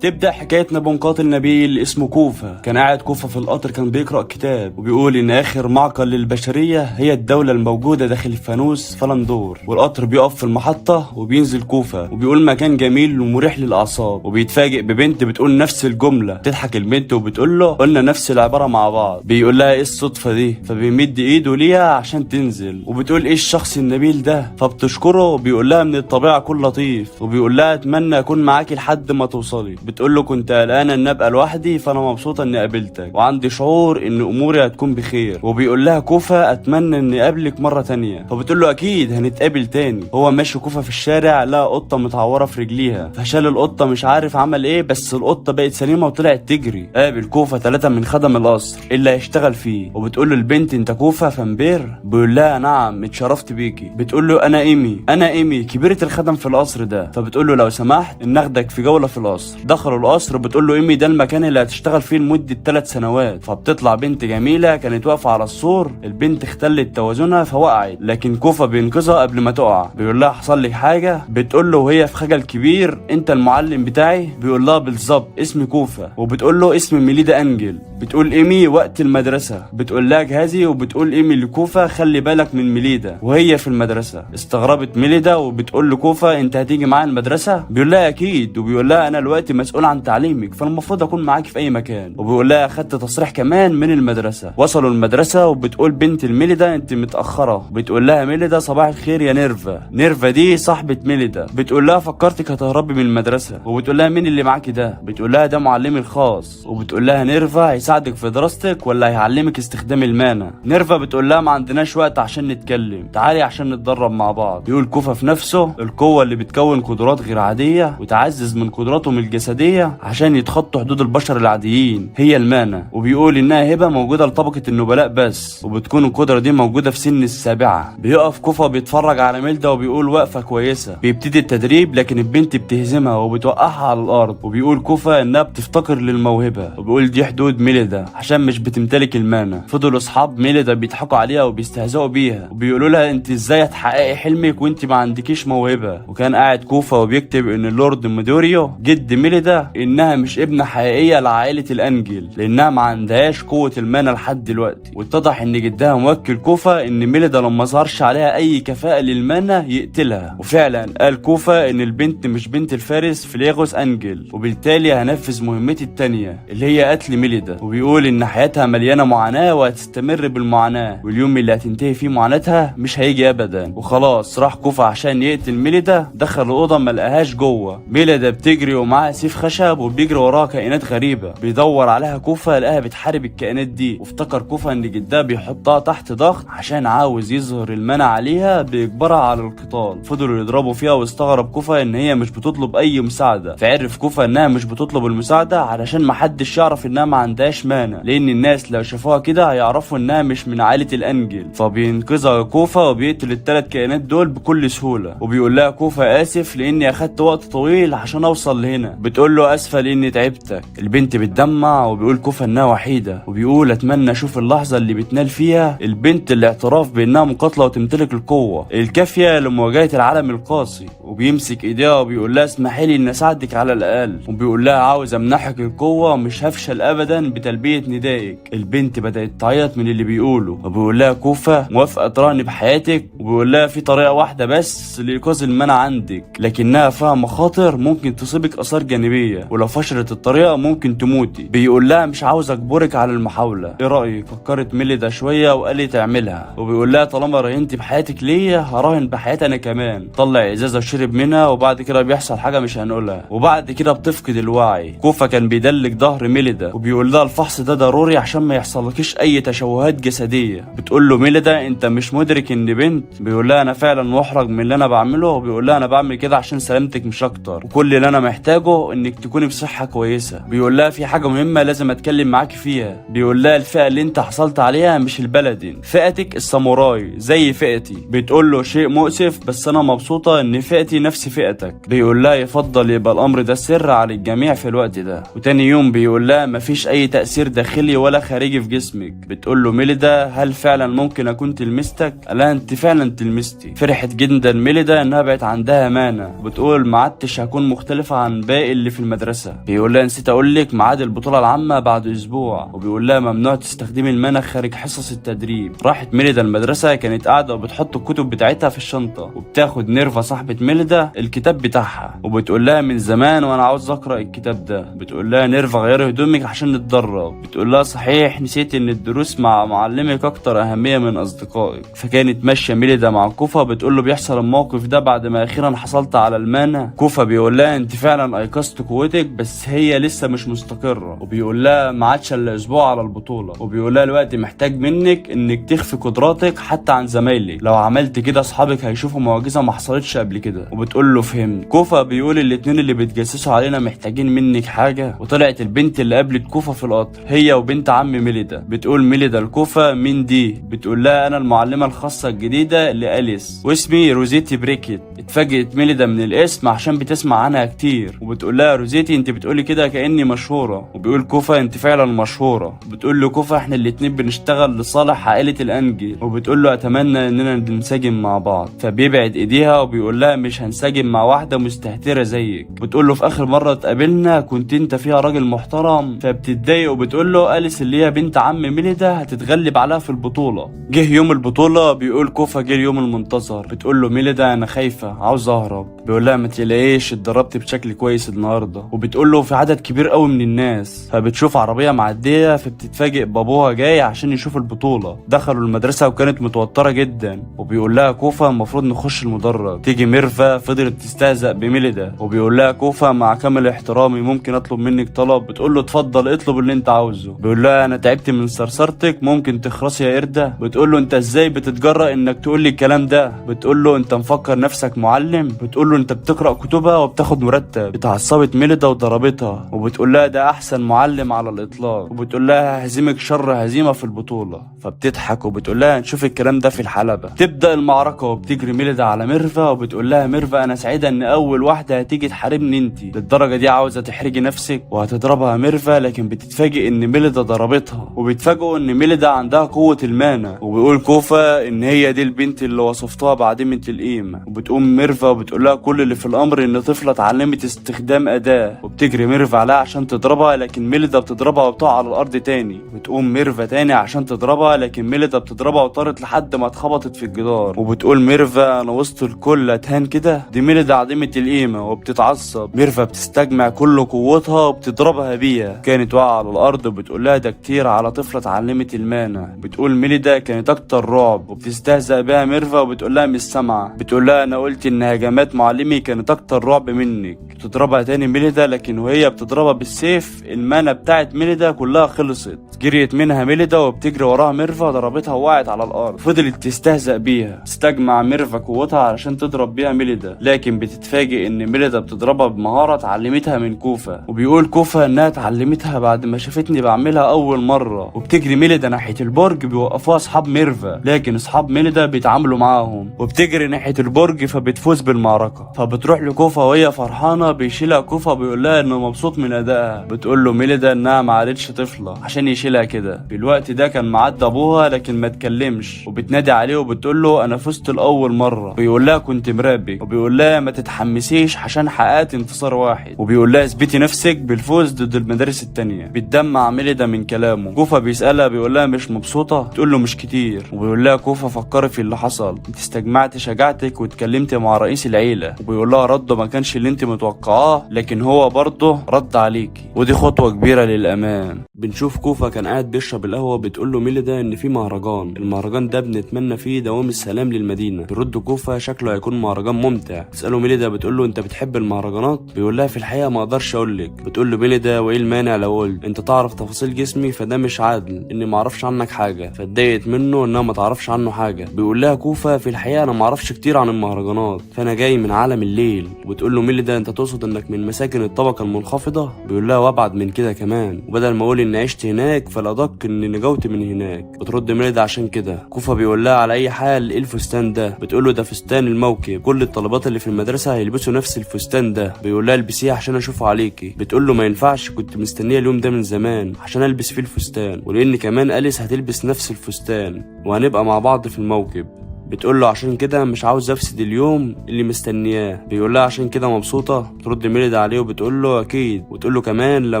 تبدأ حكايتنا بمقاتل نبيل اسمه كوفا. كان قاعد كوفا في القطر، كان بيقرأ كتاب وبيقول إن آخر معقل للبشرية هي الدولة الموجودة داخل الفانوس فلندور. والقطر بيقف في المحطة وبينزل كوفا وبيقول مكان جميل ومريح للأعصاب، وبيتفاجئ ببنت بتقول نفس الجملة. تضحك البنت وبتقول له قلنا نفس العبارة مع بعض. بيقول لها ايه الصدفة دي، فبيمد ايده ليها عشان تنزل، وبتقول ايه الشخص النبيل ده، فبتشكره وبيقول لها من الطبيعة كل لطيف، وبيقول لها اتمنى اكون معاكي لحد ما توصلي. بتقول له كنت قلقانة ان ابقى لوحدي، فانا مبسوطة اني قابلتك وعندي شعور ان اموري هتكون بخير. وبيقول لها كوفا اتمنى اني اقابلك مرة تانية، فبتقول له اكيد هنتقابل تاني. هو ماشي كوفا في الشارع لقى قطة متعوره في رجليها، فشال القطة مش عارف عمل ايه، بس القطة بقت سليمة وطلعت تجري. قابل كوفا 3 من خدم القصر اللي هيشتغل فيه، وبتقول له البنت انت كوفا فامبير؟ بيقول لها نعم اتشرفت بيكي. بتقول له انا ايمي، انا ايمي كبيرة الخدم في القصر ده. فبتقول له لو سمحت ناخدك في جولة في القصر. دخلوا القصر، بتقول له ايمي ده المكان اللي هتشتغل فيه لمدة 3 سنوات. فبتطلع بنت جميلة كانت واقفة على السور، البنت اختلت توازنها فوقعت، لكن كوفا بينقذها قبل ما تقع. بيقول لها حصل لك حاجة؟ بتقول له وهي في خجل كبير انت المعلم بتاعي؟ بيقول لها بالظبط اسمي كوفا. وبتقول له اسم ميليدا انجل. بتقول ايمي وقت المدرسة، بتقول لها جهازي، وبتقول ايمي لكوفا خلي بالك من ميليدا وهي في المدرسة. استغربت ميليدا وبتقول لكوفا انت هتيجي معايا المدرسة؟ بيقول لها اكيد، وبيقول لها انا دلوقتي مسؤول عن تعليمك فالمفروض اكون معاكي في اي مكان. وبيقول لها اخدت تصريح كمان من المدرسة. وصلوا المدرسة وبتقول بنت الميليدا انت متأخرة. بتقول لها ميليدا صباح الخير يا نيرفا. نيرفا دي صاحبة ميليدا. بتقول لها فكرتك هتهربي من المدرسة، وبتقول لها مين اللي معاكي ده؟ بتقول لها ده معلمي الخاص. وبتقول لها نيرفا هيساعدك في دراستك ولا هيعلمك استخدام المانا؟ نيرفا بتقول لها ما عندناش وقت عشان نتكلم، تعالي عشان نتدرب مع بعض. بيقول كوفا في نفسه القوة اللي بتكون قدرات غير عادية وتعزز من قدراتهم الجسدية عشان يتخطوا حدود البشر العاديين هي المانا، وبيقول انها هبة موجودة لطبقة النبلاء بس، وبتكون القدرة دي موجودة في سن 7. بيقف كوفا بيتفرج على ميلدا وبيقول وقفة كويسة. بيبتدي التدريب لكن البنت بتهزمها وبتوقعها على الارض، وبيقول كوفا انها بتفتقر للموهبة، وبيقول دي حدود ميليدا عشان مش بتمتلك المانا. فضلوا اصحاب ميليدا بيضحكوا عليها وبيستهزئوا بيها وبيقولوا لها انت ازاي هتحققي حلمك وانت ما عندكيش موهبة. وكان قاعد كوفا وبيكتب ان اللورد ميدوريو جد ميليدا انها مش ابنة حقيقية لعائلة الانجل لانها ما عندهاش قوة المانا لحد دلوقتي. واتضح ان جدها موكل كوفا ان ميليدا لما ظهرش عليها اي كفاءة للمانا يقتلها، وفعلا قال كوفا ان البنت مش بنت الفارس فليغوس انجل، وبالتالي هنفذ مهمتي التانية اللي هي قتل ميليدا. وبيقول ان حياتها مليانة معاناة وهتستمر بالمعاناة، واليوم اللي هتنتهي فيه معاناتها مش هيجي ابدا. وخلاص راح كوفا عشان يقتل ميليدا، دخل الأوضة ما لقاهاش جوه. ميليدا بتجري ومعاها سيف خشب وبيجري وراها كائنات غريبة، بيدور عليها كوفا لقاها بتحارب الكائنات دي. وافتكر كوفا ان جدها بيحطها تحت ضغط عشان عاوز يظهر المنع عليها بيجبرها على القتال. فضلوا يضربوا فيها، واستغرب كوفا ان هي مش بتطلب اي مساعدة، فعرف كوفا انها مش بتطلب المساعدة علشان محدش يعرف انها ما عندهاش مانع، لان الناس لو شافوها كده هيعرفوا انها مش من عائلة الانجل. فبينقذها كوفا وبيقتل ال3 كائنات دول بكل سهولة، وبيقول لها كوفا اسف لاني اخدت وقت طويل عشان اوصل لهنا. بتقول له اسفة لاني تعبتك. البنت بتدمع وبيقول كوفا انها وحيدة، وبيقول اتمنى اشوف اللحظة اللي بتنال فيها البنت الاعتراف بانها مقاتلة وتمتلك القوة الكافية لمواجهة العالم القاسي. وبيمسك ايديها وبيقول لها اسمحي لي ان اساعدك على الاقل، وبيقول لها عاوز امنحك القوة مش هفشل ابدا بتلبية ندائك. البنت بدأت تعيط من اللي بيقوله، وبيقول لها كوفا موافقة تراهني بحياتك، وبيقول لها في طريقة واحدة بس لإيقاظ المنع عندك، لكنها فيها مخاطر ممكن تصيبك آثار جانبية، ولو فشلت الطريقة ممكن تموتي. بيقول لها مش عاوز اجبرك على المحاولة، ايه رأيك؟ فكرت ميليدا شوية وقالت اعملها، وبيقول لها طالما راهنتي بحياتك ليا هراهن بحياتي انا كمان. طلع ازازة وشرب منها، وبعد كده بيحصل حاجة مش هنقولها، وبعد كده بتفقد الوعي. كوفا كان بيدلك ظهر ميليدا وبيقول لها الفحص ده ضروري عشان ما يحصلكيش اي تشوهات جسدية. بتقول له ميليدا انت مش مدرك ان بنت؟ بيقول لها انا فعلا محرج من اللي انا بعمله، وبيقول لها انا بعمل كده عشان سلامتك مش اكتر، وكل اللي انا محتاجه انك تكوني بصحة كويسة. بيقول لها في حاجة مهمة لازم اتكلم معاكي فيها. بيقول لها الفئة اللي انت حصلت عليها مش البلدين، فئتك الساموراي زي فئتي. بتقول له شيء مؤسف بس انا مبسوطة ان فئتي نفس فئتك. بيقول لها يفضل يبقى الامر ده سر على الجميع في الوقت ده. وتاني يوم بيقول لها مفيش اي تأثير داخلي ولا خارجي في جسمك. بتقول له ميليدا هل فعلا ممكن اكون تلمستك؟ قال لها انت فعلا تلمستي. فرحت جدا ميليدا انها بقت عندها مانع، بتقول ما عدتش هكون مختلفة عن باقي اللي اللي في المدرسة. بيقول لها نسيت اقول لك ميعاد البطولة العامة بعد اسبوع، وبيقول لها ممنوع تستخدمي ال mana خارج حصص التدريب. راحت ميليدا المدرسة، كانت قاعدة وبتحط الكتب بتاعتها في الشنطة، وبتاخد نيرفا صاحبه ميليدا الكتاب بتاعها، وبتقول لها من زمان وانا عاوز اقرا الكتاب ده. بتقول لها نيرفا غيري هدومك عشان نتدرب. بتقول لها صحيح نسيت ان الدروس مع معلمك اكتر اهمية من اصدقائك. فكانت ماشية ميليدا مع كوفا، بتقول له بيحصل الموقف ده بعد ما اخيرا حصلت على ال mana. كوفا بيقول لها انت فعلا ايقظت قوتك بس هي لسه مش مستقره، وبيقول لها ما عادش الا اسبوع على البطولة، وبيقول لها الوقت محتاج منك انك تخفي قدراتك حتى عن زمايلك، لو عملت كده اصحابك هيشوفوا معجزه ما حصلتش قبل كده. وبتقول له فهمت. كوفا بيقول الاتنين اللي بيتجسسوا علينا محتاجين منك حاجة. وطلعت البنت اللي قابلت كوفا في القطر هي وبنت عم ميليدا. بتقول ميليدا لكوفا مين دي؟ بتقول لها انا المعلمة الخاصة الجديدة لأليس واسمي روزيتي بريكيت. اتفاجئت ميليدا من الاسم عشان بتسمع عنها كتير، وبتقول لها روزيتي انت بتقولي كده كاني مشهورة. وبيقول كوفا انت فعلا مشهورة. بتقول له كوفا احنا الاتنين بنشتغل لصالح عائلة الانجل، وبتقول له اتمنى اننا ننسجم مع بعض. فبيبعد ايديها وبيقول لها مش هنسجم مع واحدة مستهتره زيك. بتقول له في اخر مرة اتقابلنا كنت انت فيها راجل محترم. فبتتضايق وبتقول له أليس اللي هي بنت عم ميليدا هتتغلب عليها في البطولة. جه يوم البطولة، بيقول كوفا جه اليوم المنتظر. بتقول له ميليدا انا خايفة عاوز اهرب. بيقول لها ما تقلقيش اتدربت بشكل كويس النهارده. وبتقول له في عدد كبير قوي من الناس. فبتشوف عربية معدية، فبتتفاجئ بابوها جاي عشان يشوف البطولة. دخلوا المدرسة وكانت متوترة جدا، وبيقول لها كوفا المفروض نخش المدرج. تيجي ميرفا فضلت تستهزأ بميليدا، وبيقول لها كوفا مع كامل احترامي ممكن اطلب منك طلب؟ بتقول له اتفضل اطلب اللي انت عاوزه. بيقول لها انا تعبت من صرصرتك ممكن تخرسي يا قردة؟ بتقول له انت ازاي بتتجرأ انك تقول لي الكلام ده؟ بتقول له انت مفكر نفسك معلم؟ بتقول له انت بتقرأ كتبها وبتاخد مرتب. اتعصبت ميليدا وضربتها، وبتقول لها ده احسن معلم على الاطلاق، وبتقول لها هزيمك شر هزيمة في البطولة. فبتضحك وبتقول لها نشوف الكلام ده في الحلبة. تبدا المعركة، وبتجري ميليدا على ميرفا وبتقول لها ميرفا انا سعيدة ان اول واحدة هتيجي تحاربني انت، للدرجة دي عاوزه تحرجي نفسك؟ وهتضربها ميرفا، لكن بتتفاجئ ان ميليدا ضربتها، وبيتفاجئوا ان ميليدا عندها قوة ال mana. وبيقول كوفا ان هي دي البنت اللي وصفتها بعدمة القيمة. وبتقوم ميرفا وبتقول لها كل اللي في الامر ان طفله اتعلمت استخدام اداه. وبتجري ميرفا عليها عشان تضربها، لكن ميليدا بتضربها وبتقع على الارض تاني. بتقوم ميرفا تاني عشان تضربها، لكن ميليدا بتضربها وطارت لحد ما اتخبطت في الجدار. وبتقول ميرفا انا وسط الكل اتهان كده، دي ميليدا عديمة القيمة. وبتتعصب ميرفا، بتستجمع كل قوتها وبتضربها بيها. كانت واقعة على الارض، وبتقول لها ده كتير على طفلة اتعلمت ال mana. بتقول ميليدا كانت اكتر رعب، وبتستهزأ بيها ميرفا وبتقول لها مش سامعة. بتقول لها انا قلت ان هجمات معلمي كانت اكتر رعب منك. بتضربها تاني ميليدا، لكن وهي بتضربها بالسيف ال mana بتاعت ميليدا كلها خلصت. جريت منها ميليدا وبتجري وراها ميرفا، ضربتها ووقعت على الارض. فضلت تستهزأ بيها. استجمع ميرفا قوتها علشان تضرب بيها ميليدا، لكن بتتفاجئ ان ميليدا بتضربها بمهارة اتعلمتها من كوفا. وبيقول كوفا انها اتعلمتها بعد ما شافتني بعملها اول مرة. وبتجري ميليدا ناحية البرج، بيوقفوها اصحاب ميرفا، لكن اصحاب ميليدا بيتعاملوا معاهم. وبتجري ناحية البرج فبتفوز بالمعركة. فبتروح لكوفا وهي فرحانة، بيشيلها كوفا بيقول لها انه مبسوط من ادائها. بتقول له ميليدا انها ما عادتش طفلة عشان يشيلها كده. في الوقت ده كان معدي ابوها لكن ما اتكلمش، وبتنادي عليه وبتقول له انا فزت لاول مرة. بيقول لها كنت مراقبك، وبيقول لها ما تتحمسيش عشان حققت انتصار واحد، وبيقول لها اثبتي نفسك بالفوز ضد المدارس التانية. بتدمع ميليدا من كلامه. كوفا بيسألها بيقول لها مش مبسوطة؟ تقول له مش كتير. وبيقول لها كوفا فكري في اللي حصل، انت استجمعت شجاعتك واتكلمت مع رئيس العيلة. وبيقول لها رده ما كانش اللي انت متوقعاه، لكن هو برضه رد عليكي، ودي خطوة كبيرة للأمام. بنشوف كوفا كان قاعد بيشرب القهوة، بتقول له ميليدا ان في مهرجان، المهرجان ده بنتمنى فيه دوام السلام للمدينة. بيرد كوفا شكله هيكون مهرجان ممتع. تسأله ميليدا بتقول له انت بتحب المهرجانات؟ بيقول لها في الحقيقة ما اقدرش اقول لك. بتقول له ميليدا وايه المانع لو قلت؟ انت تعرف تفاصيل جسمي فده مش عادل اني ما اعرفش عنك حاجة. فاتضايقت منه انها ما تعرفش عنه حاجة. بيقول لها كوفا في الحقيقة انا ما اعرفش كتير عن المهرجانات، فانا جاي من عالم الليل. وبتقول له ميليدا انت تقصد انك من مساكن الطبقة المنخفضة؟ بيقول لها وابعد من كده كمان، وبدل ما اقول اني عشت هناك فالادق اني نجوت من هناك. بترد ميليدا عشان كده. كوفا بيقول لها على اي حال ايه الفستان ده؟ بتقول له ده فستان الموكب، كل الطالبات اللي في المدرسة هيلبسوا نفس الفستان ده. بيقول لها البسيه عشان اشوفه عليكي. بتقول له ما ينفعش، كنت مستنيه اليوم ده من زمان عشان البس فيه الفستان، ولان كمان أليس هتلبس نفس الفستان وهنبقى مع بعض في الموكب. بتقول له عشان كده مش عاوز افسد اليوم اللي مستنياه. بيقول لها عشان كده مبسوطة؟ ترد ميليدا عليه وبتقول له اكيد، وتقول له كمان لو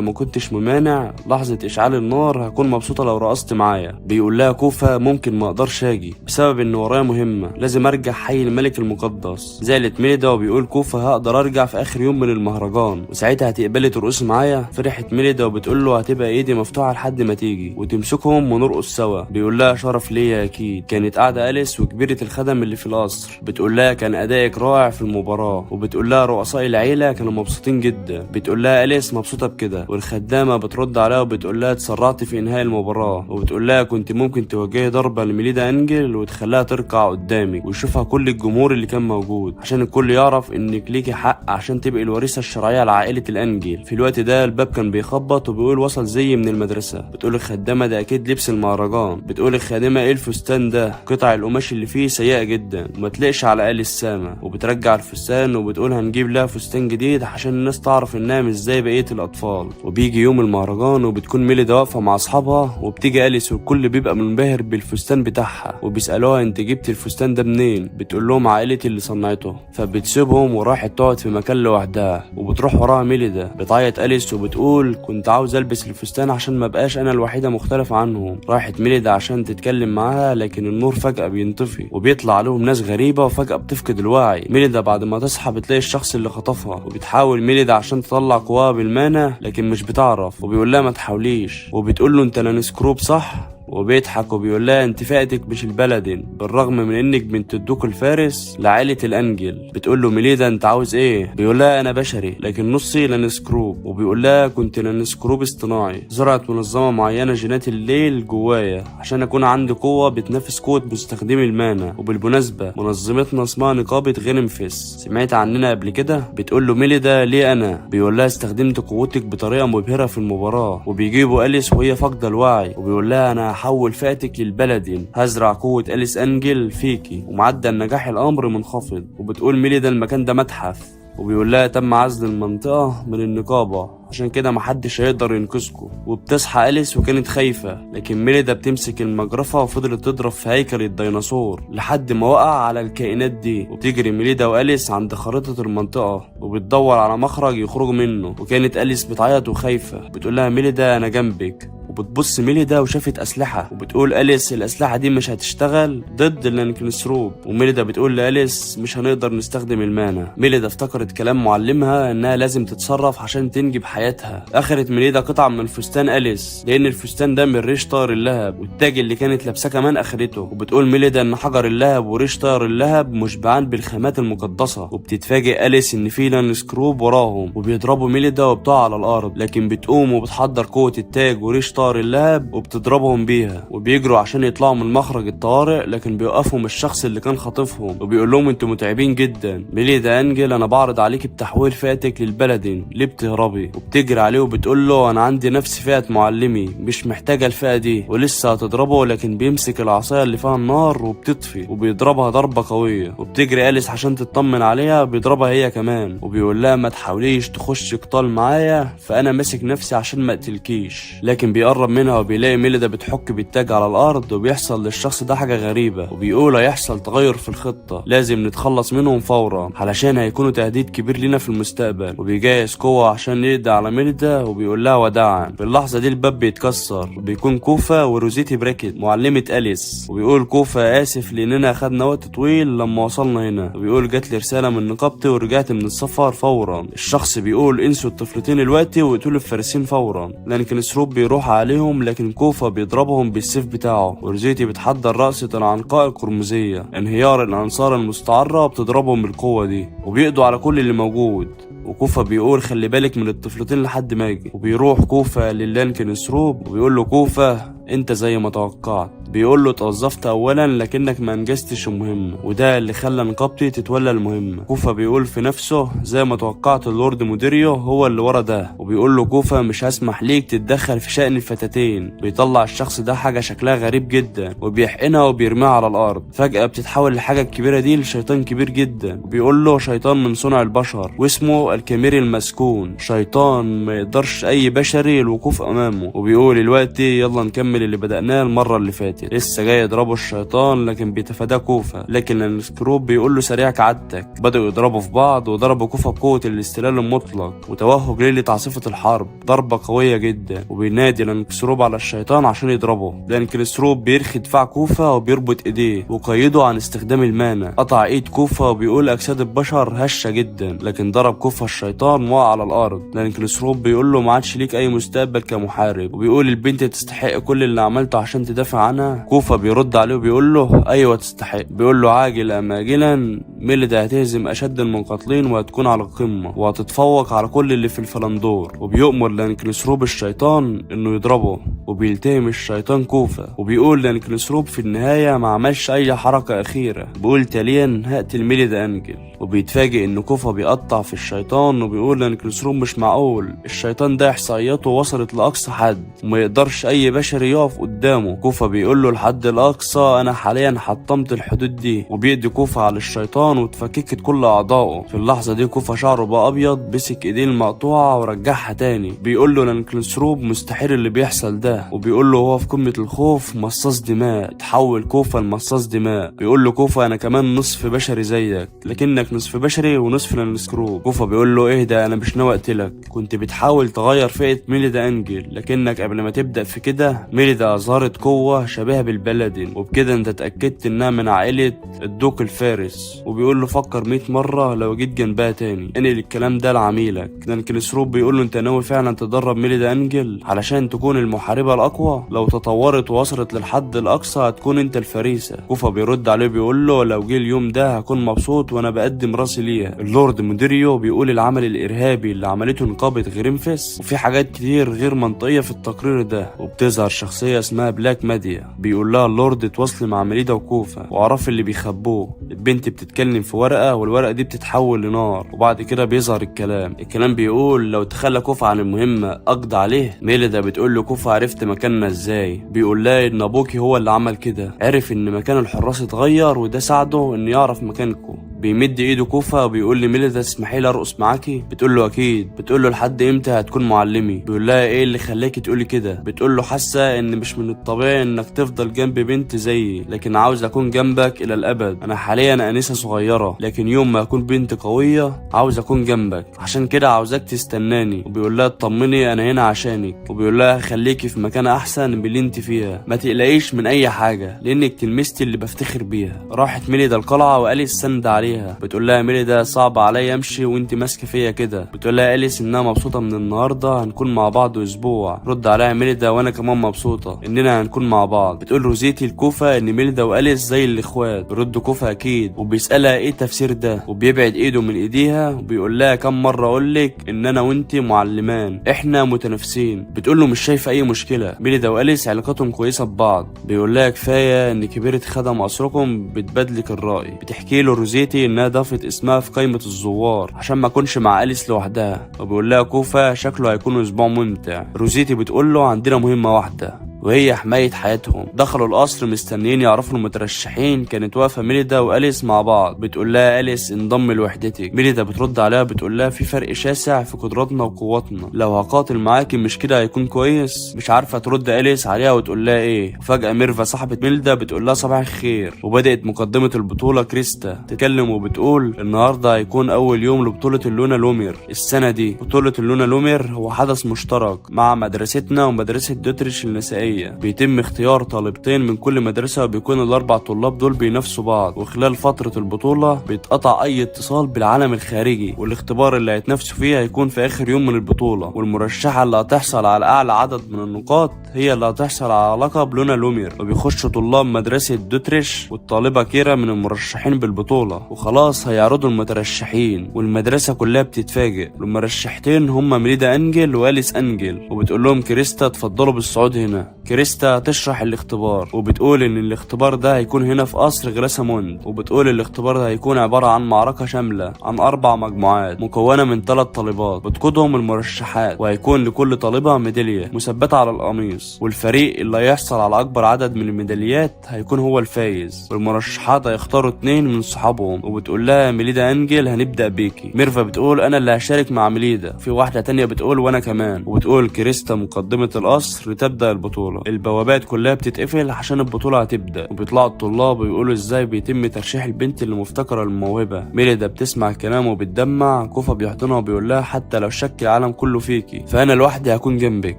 ما كنتش ممانع لحظة اشعال النار هكون مبسوطة لو رقصت معايا. بيقول لها كوفا ممكن ما اقدرش اجي بسبب ان ورايا مهمة، لازم ارجع حي الملك المقدس. زعلت ميليدا وبيقول كوفا هقدر ارجع في اخر يوم من المهرجان وساعتها هتقبلي ترقصي معايا. فرحت ميليدا وبتقول له هتبقى ايدي مفتوحة لحد ما تيجي وتمسكهم ونرقص سوا. بيقول لها شرف ليا اكيد. كانت قاعدة أليس وكبيره الخدم اللي في القصر، بتقول لها كان ادائك رائع في المباراة، وبتقول لها رؤساء العيلة كانوا مبسوطين جدا. بتقول لها أليس مبسوطة بكده، والخدامه بترد عليها وبتقول لها اتسرعت في انهاء المباراة، وبتقول لها كنت ممكن توجهي ضربه لميليدا انجل وتخليها تركع قدامك ويشوفها كل الجمهور اللي كان موجود عشان الكل يعرف انك ليكي حق عشان تبقي الوريثه الشرعية لعائلة الانجل. في الوقت ده الباب كان بيخبط وبيقول وصل زي من المدرسة. بتقول الخدامة ده اكيد لبس المهرجان. بتقول الخادمة ايه الفستان ده، قطع القماش اللي فيه سيئه جدا وما تليقش على آل السامة. وبترجع الفستان وبتقول هنجيب لها فستان جديد عشان الناس تعرف انها مش زي بقية الاطفال. وبيجي يوم المهرجان وبتكون ميليدا واقفة مع اصحابها، وبتيجي أليس والكل بيبقى منبهر بالفستان بتاعها وبيسالوها انت جبت الفستان ده منين؟ بتقول لهم عائلتي اللي صنعته. فبتسيبهم وراحت تقعد في مكان لوحدها، وبتروح وراها ميليدا. بتعيط أليس وبتقول كنت عاوز البس الفستان عشان ما بقاش انا الوحيدة مختلفة عنهم. راحت ميليدا عشان تتكلم معاها لكن النور فجاة بينطفي وبيطلع عليهم ناس غريبة وفجاة بتفقد الوعي. ميليدا بعد ما تصحى بتلاقي الشخص اللي خطفها، وبتحاول ميليدا عشان تطلع قواها بالمانا لكن مش بتعرف، وبيقول لها ما تحاوليش، وبتقول له انت لانسكروب صح؟ وبيضحك وبيقول لها انت فئتك مش البلدين بالرغم من انك بنت الدوق الفارس لعائلة الانجل. بتقول له ميليدا انت عاوز ايه؟ بيقول لها انا بشري لكن نصي لانسكروب، وبيقول لها كنت لانسكروب اصطناعي، زرعت منظمة معينة جينات الليل جوايا عشان اكون عندي قوة بتنافس قوة مستخدمي المانا، وبالمناسبة منظمتنا اسمها نقابة غيرنفس، سمعت عننا قبل كده؟ بتقول له ميليدا ليه انا؟ بيقول لها استخدمت قوتك بطريقة مبهرة في المباراة. وبيجيبوا أليس وهي فاقدة الوعي وبيقول لها انا هحول فئتك للبلدين، هزرع قوة أليس أنجل فيكي، ومعدل نجاح الأمر منخفض. وبتقول ميليدا المكان ده متحف، وبيقول لها تم عزل المنطقة من النقابة عشان كده محدش هيقدر ينقذكم. وبتصحى أليس وكانت خايفة، لكن ميليدا بتمسك المجرفة وفضلت تضرب في هيكل الديناصور لحد ما وقع على الكائنات دي. وبتجري ميليدا وأليس عند خريطة المنطقة وبتدور على مخرج يخرجوا منه، وكانت أليس بتعيط وخايفة. بتقول لها ميليدا أنا جنبك، وبتبص ميليدا وشافت أسلحة، وبتقول أليس الأسلحة دي مش هتشتغل ضد اللانكنسروب. وميليدا بتقول لأليس مش هنقدر نستخدم المانا. ميليدا افتكرت كلام معلمها إنها لازم تتصرف عشان تنجب حياتها. أخذت ميليدا قطعة من فستان أليس لأن الفستان ده من ريش طائر اللهب، والتاج اللي كانت لابساه كمان أخدته. وبتقول ميليدا إن حجر اللهب وريش طائر اللهب مشبعان بالخامات المقدسة. وبتتفاجئ أليس إن في لانسكروب وراهم وبيضربوا ميليدا وبتقع على الأرض، لكن بتقوم وبتحضر قوة التاج وريش طائر اللهب وبتضربهم بيها. وبيجروا عشان يطلعوا من مخرج الطوارئ، لكن بيوقفهم الشخص اللي كان خاطفهم وبيقول لهم انتوا متعبين جدا. ميليدا انجل انا بعرض عليك بتحويل فئتك للبلدين، ليه بتهربي؟ وبتجري عليه وبتقول له انا عندي نفس فئة معلمي مش محتاجة الفئة دي، ولسه هتضربه لكن بيمسك العصاية اللي فيها النار وبتطفي وبيضربها ضربة قوية. وبتجري أليس عشان تطمن عليها، بيضربها هي كمان وبيقول لها ما تحاوليش تخش قتال معايا فانا ماسك نفسي عشان ما اقتلكيش. لكن بيقرب منها وبيلاقي ميليدا بتحك بالتاج على الارض، وبيحصل للشخص ده حاجة غريبة وبيقول هيحصل تغير في الخطة، لازم نتخلص منهم فورا علشان هيكونوا تهديد كبير لينا في المستقبل. وبيجهز قوة عشان يقضي على ميليدا وبيقول لها وداعا. في اللحظة دي الباب بيتكسر وبيكون كوفا وروزيتي براكت معلمه أليس، وبيقول كوفا اسف لاننا اخدنا وقت طويل لما وصلنا هنا، وبيقول جات لي رسالة من نقابتي ورجعت من السفر فورا. الشخص بيقول انسوا الطفلتين الوقت واقتلوا الفارسين فورا، لانكنسروب بيروح عليهم لكن كوفا بيضربهم بالسيف بتاعه. ورزيتي بتحضر رأسة العنقاء القرمزية، انهيار الأنصار المستعرة بتضربهم بالقوة دي وبيقضوا على كل اللي موجود. وكوفا بيقول خلي بالك من الطفلتين لحد ما اجي. وبيروح كوفا للانكنسروب وبيقول له كوفا انت زي ما توقعت. بيقول له توظفت اولا لكنك ما انجزتش المهمة، وده اللي خلى نقابتي تتولى المهمة. كوفا بيقول في نفسه زي ما توقعت اللورد موديريو هو اللي ورا ده. وبيقول له كوفا مش هسمح ليك تتدخل في شأن الفتاتين. بيطلع الشخص ده حاجة شكلها غريب جدا وبيحقنها وبيرميها على الارض. فجأة بتتحول الحاجة الكبيرة دي لشيطان كبير جدا، وبيقول له شيطان من صنع البشر واسمه الكاميري المسكون، شيطان ما يقدرش اي بشري الوقوف امامه. وبيقول الوقت يلا نكمل اللي بدأناه المرة اللي فاتت. فاتت. لسه جاي يضربه الشيطان لكن بيتفاداه كوفا، لكن لانكلسروب بيقول له سريع كعادتك. بدأوا يضربوا في بعض وضربوا كوفا بقوة الاستلال المطلق وتوهج ليلة عاصفة الحرب، ضربة قوية جدا. وبينادي لانكلسروب على الشيطان عشان يضربه. لانكلسروب بيرخي دفاع كوفا وبيربط ايديه وقيده عن استخدام المانا. قطع ايد كوفا وبيقول اجساد البشر هشة جدا، لكن ضرب كوفا الشيطان وقع على الارض. لانكلسروب بيقول له ما عادش ليك اي مستقبل كمحارب، وبيقول البنت تستحق كل اللي عملته عشان تدافع عنها. كوفا بيرد عليه وبيقول له ايوه تستحق. بيقول له عاجل ام اجلا ميليدا هتهزم اشد المقاتلين وهتكون على القمة وهتتفوق على كل اللي في الفلندور. وبيؤمر لانكلسروب الشيطان انه يضربه، وبيلتهم الشيطان كوفا. وبيقول لانكلسروب في النهاية ما عملش اي حركة اخيرة، بيقول تاليا هقتل ميليدا انجل. وبيتفاجئ ان كوفا بيقطع في الشيطان، وبيقول لانكلسروب مش معقول، الشيطان ده احصائياته وصلت لاقصى حد وما يقدرش اي بشري يقف قدامه. كوفا بيقول له الحد الاقصى، انا حاليا حطمت الحدود دي. وبيدي كوفا على الشيطان وتفككت كل اعضائه. في اللحظة دي كوفا شعره بقى ابيض، مسك ايديه المقطوعة ورجعها تاني. بيقول له لانكلسروب مستحيل اللي بيحصل ده، وبيقول له هو في قمة الخوف مصاص دماء. تحول كوفا لمصاص دماء. بيقول له كوفا انا كمان نصف بشري زيك، لكنك نصف بشري ونصف لانكلسروب. كوفا بيقول له اهدى، انا مش ناوي اقتلك، كنت بتحاول تغير فئة ميليدا انجل، لكنك قبل ما تبدا في كده ميليدا اظهرت قوة شبيهه بالبلدين، وبكده انت اتاكدت انها من عائلة الدوق الفارس. وبيقول له فكر 100 مرة لو جيت جنبها تاني، انقل الكلام ده لعميلك. لانكلسروب بيقول له انت ناوي فعلا تدرب ميليدا انجل علشان تكون المحاربة الاقوى؟ لو تطورت ووصلت للحد الاقصى هتكون انت الفريسه. كوفا بيرد عليه بيقول له لو جه اليوم ده هكون مبسوط وانا بقدم راسي ليها. اللورد موديريو بيقول العمل الارهابي اللي عملته نقابة غريمفس، وفي حاجات كتير غير منطقية في التقرير ده. وبتظهر شخصية اسمها بلاك ماديا، بيقول لها اللورد تواصلي مع ميليدا وكوفا وعرفي اللي بيخبوه. البنت بتتكلم في ورقة والورقة دي بتتحول لنار، وبعد كده بيظهر الكلام. الكلام بيقول لو تخلى كوفا عن المهمة اقضي عليه. ميليدا بتقول له كوفا عرفت مكاننا ازاي؟ بيقول لها ان ابوكي هو اللي عمل كده، عرف ان مكان الحراس اتغير وده ساعده انه يعرف مكانكم. بيمد ايده كوفا وبيقول لي ميليدا تسمحي لي ارقص معاكي؟ بتقول له اكيد. بتقول له لحد امتى هتكون معلمي؟ بيقول لها ايه اللي خلاكي تقولي كده؟ بتقول له حاسه ان مش من الطبيعي انك تفضل جنب بنت زيي، لكن عاوز اكون جنبك الى الابد. انا حاليا انسه صغيرة، لكن يوم ما اكون بنت قوية عاوز اكون جنبك، عشان كده عاوزاك تستناني. وبيقول لها اطمني انا هنا عشانك. وبيقول لها خليكي في مكان احسن من اللي انت فيها، ما تقلقيش من اي حاجة لانك تلمستي اللي بفتخر بيها. راحت ميليدا القلعة واليس سند عليها، بتقول لها ميليدا صعب عليا امشي وانت ماسكه فيا كده. بتقول لها اليس انها مبسوطة من النهارده هنكون مع بعض اسبوع. رد عليها ميليدا وانا كمان مبسوطة اننا هنكون مع بعض. بتقول روزيتي لكوفا ان ميليدا واليس زي الاخوات. برد كوفا اكيد، وبيسالها ايه التفسير ده، وبيبعد ايده من ايديها وبيقول لها كم مرة اقول لك ان انا وانت معلمان، احنا متنافسين. بتقول له مش شايفه اي مشكلة، ميليدا واليس علاقتهم كويسة ببعض. بيقول لها كفاية ان كبيرة خدم قصركم بتبادلك الراي. بتحكي له روزيتي انها ضافت اسمها في قائمة الزوار عشان ما اكونش مع اليس لوحدها. وبيقول لها كوفا شكله هيكون اسبوع ممتع. روزيتي بتقول له عندنا مهمة واحدة وهي حماية حياتهم. دخلوا القصر مستنيين يعرفوا المترشحين. كانت واقفة ميليدا وأليس مع بعض. بتقول لها أليس انضم لوحدتك. ميليدا بترد عليها بتقول لها في فرق شاسع في قدراتنا وقواتنا، لو هقاتل معاكي مش كده هيكون كويس. مش عارفة ترد أليس عليها وتقول لها ايه. وفجأة ميرفا صاحبة ميليدا بتقول لها صباح الخير. وبدأت مقدمة البطولة كريستا تتكلم وبتقول النهاردة هيكون أول يوم لبطولة اللونا لومير السنة دي. بطولة اللونا لومير هو حدث مشترك مع مدرستنا ومدرسة دوتريش النسائية. بيتم اختيار طالبتين من كل مدرسة، وبيكون الأربع طلاب دول بينافسوا بعض، وخلال فترة البطولة بيتقطع أي اتصال بالعالم الخارجي، والاختبار اللي هيتنافسوا فيه هيكون في آخر يوم من البطولة، والمرشحة اللي هتحصل على أعلى عدد من النقاط هي اللي هتحصل على لقب لونا لومير. وبيخش طلاب مدرسة دوتريش والطالبة كيرا من المرشحين بالبطولة، وخلاص هيعرضوا المترشحين، والمدرسة كلها بتتفاجئ. المرشحتين هما ميليدا أنجل وأليس أنجل، وبتقول لهم كريستا اتفضلوا بالصعود هنا. كريستا تشرح الاختبار وبتقول ان الاختبار ده هيكون هنا في قصر غراساموند، وبتقول الاختبار ده هيكون عبارة عن معركة شاملة عن 4 مجموعات مكونة من 3 طالبات بتقودهم المرشحات، وهيكون لكل طالبة ميدالية مثبتة على القميص، والفريق اللي هيحصل على اكبر عدد من الميداليات هيكون هو الفايز، والمرشحات هيختاروا 2 من صحابهم. وبتقول لها ميليدا انجل هنبدأ بيكي. ميرفا بتقول انا اللي هشارك مع ميليدا. في واحدة تانية بتقول وانا كمان. وبتقول كريستا مقدمة القصر لتبدأ البطولة. البطولة. البوابات كلها بتتقفل عشان البطولة هتبدا، وبيطلعوا الطلاب ويقولوا ازاي بيتم ترشيح البنت اللي مفتكره الموهبة. ميليدا بتسمع كلامه وبتدمع. كوفا بيحضنها وبيقول لها حتى لو شك العالم كله فيكي فانا لوحدي هكون جنبك،